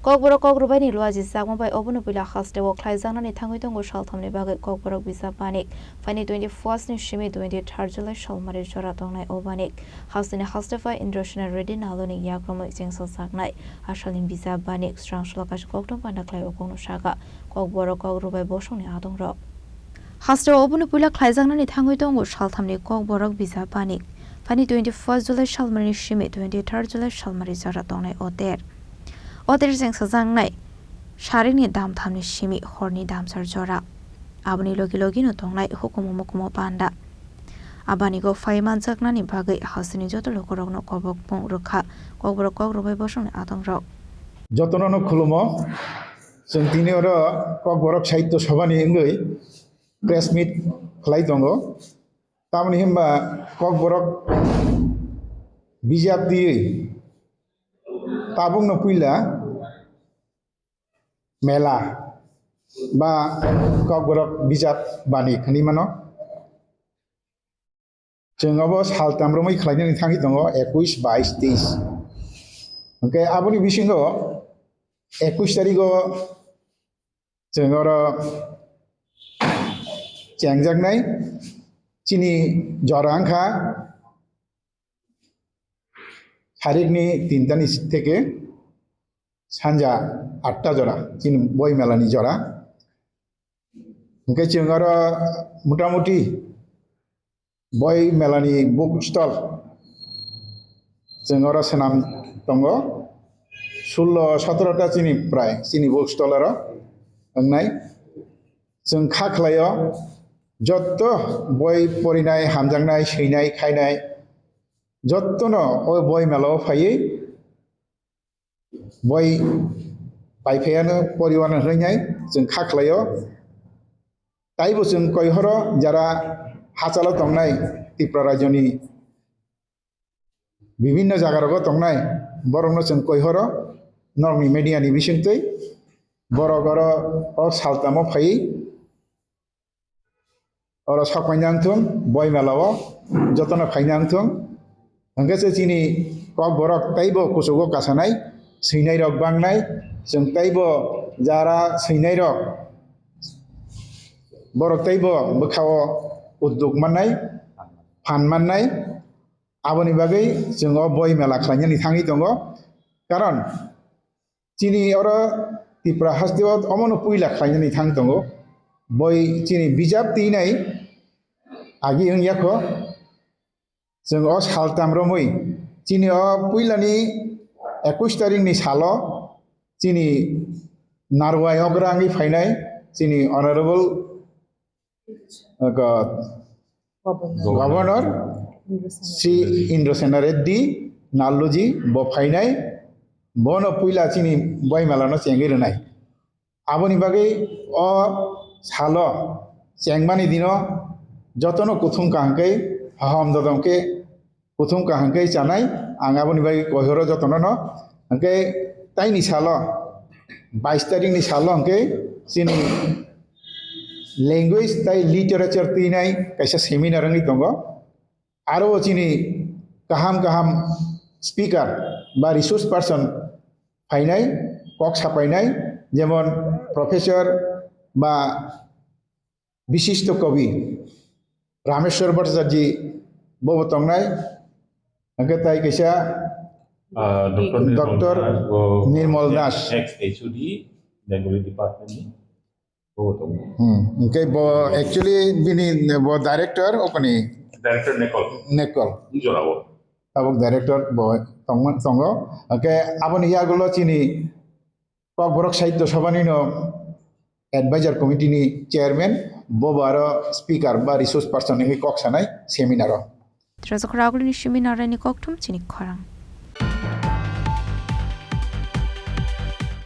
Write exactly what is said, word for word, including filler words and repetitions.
Kokborok kok rwbaini luajijakma bai obono puila hasteo khlaijaknani thangwi tongo salthamni bagwi Kokborok bijap banik. Phaini twenty first ni simi twenty third July salmari jora tongnai o banik. Hasteni haste phai Indrasena Reddy Naluni yakromwi chengsajaknai. Asalni bijap banik srang salo kaisa koktwma panda khlai o kokno saka Kokborok kok rwbai bosongni adongrok. Hasteo obono puila khlaijaknani thangwi tongo salthamni Kokborok bijap banik. Phaini twenty first July salmari simi twenty third July salmari jora tongnai o ter. O ter chengsajaknai sarikni damthamni simi horni damsar jora. Aboni logi logino tongnai hukumu mukumu panda. Abanigo phai manjaknani bagwi hasteni joto lukurokno kobok pung rwkha Kokborok kok rwbai bosongni adongrok. Jotono no khulumo. Chwng tini oro Kokborok Sahitya Sabhani wngwi press meet khlai tongo. Tamoni hwnba Kokborok bijap twiwi tabukno puila mela ba Kokborok bijap banik hwnwi mano. Chwng obo saltam romwi khlainani thangwi tongo, ekush, bais, teis. Hwnkhe aboni bisingo ekush tarigo chwng oro chengjaknai chini jora wngkha sarikni tintani theke sanja atta jora, chini boi melani jora. Hwnkhe chwng oro motamuti boi melani book stall chwng oro swnam tongo, sullo sotoro ta chini prai chini book stall oro wngnai. Chwng kha khlaio, jotto boi porinai, hamjaknai, swinai, khainai, jottono o boi melao phaiwi boi paiphaiano poriwano hwnwi nai chwng kha khlaio. Taibo chwng koihoro jara hachalo tongnai Tripura rajyoni bibinno jagarogo tongnai borokno chwng koihoro norokni media ni bisingtwi borok oro o saltamo phaiwi oro sok paina wngthung, boi melao jotono phaina wngthung. Hwnkhe se chini Kokborok teibo kuchugo kasanai, swinairok bangnai, chwng teibo jara swinairok borok teibo bwkhao udduk mannai, phan mannai. Aboni bagwi chwng o boi mela khlainani thangwi tongo. Karon chini oro Tripura hasteo omono puila khlainani thang tongo. Boi chini bijap twinai agi wngya kho. Chwng o saltam romwi chini o puilani ekush tarikni salo chini Narwai okra wngwi phainai chini Honorable, uh, Governor. Governor Sri Indrasena Reddy Nalluji bo phainai, bono puila chini boimalano chengwi rwnai. Aboni bagwi o salo chengmani dino jotono kuthum kaham khe, haham dodom khe kuthum kaham khe chanai, ang aboni bagwi koihoro jotono no. Hwnkhe taini salo bais tarikni salo hwnkhe chini language tai literature twinai kaisa seminar wngwi tongo. Aro chini kaham kaham speaker ba resource person phainai, kok sapainai, jemon Professor ba bishisto kobi Rameshwar Bhattacharya bobo tongnai, hwnkhe tai kaisa Ah, Doctor Nirmal Doctor Das, bo Nirmal Das. Ex H O D, Bengali department ni, bobo tongo. Hmm, hwnkhe bo actually bini bo director okoni Director Nekol. Nekol. Ni jorao. Tabuk director bo tongma-, tongo. Hwnkhe aboni yagulo chini Kokborok Sahitya Sabhani no Advisor Committee ni Chairman, bobo aro Speaker ba Resource Person wngwi kok sanai seminar o. Trajak Ragulini seminar ni kokthum chini khorang.